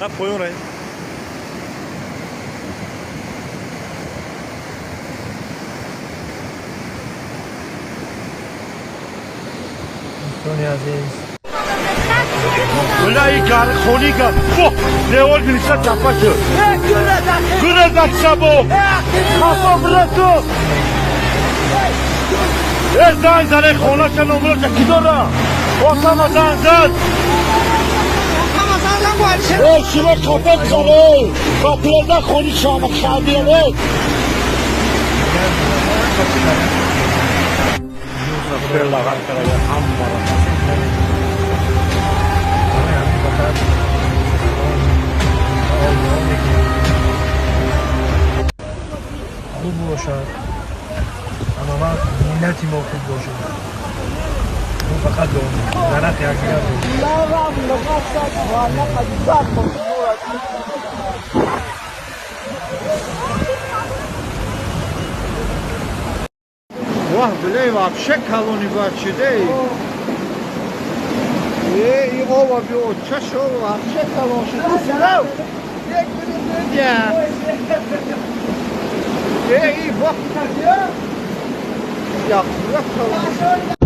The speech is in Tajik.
На поён раем. Дӯстони азиз. Бля, и хони гар. Во, девор гириша чапа шуд. Гура дакшабо. Хафа брату. Э, занг заре хонаша номроша ки дора? Осама занг зад. Э, шумо капак заре. Ба пирда хони шама кардире. Лагар карага ҳаммаро. Барои ҳамин фақат дуо мекунем, хуб бошад, ҳама вақт миллати мо хуб бошад. Мо фақат дуо мекунем, дар ҳаққи якдигар бошем. Вах, бля, вообще калони бачиде. Э, и ова би очаш, ова вообще калон шуд. Як минут. Э, и вах, я, я калон.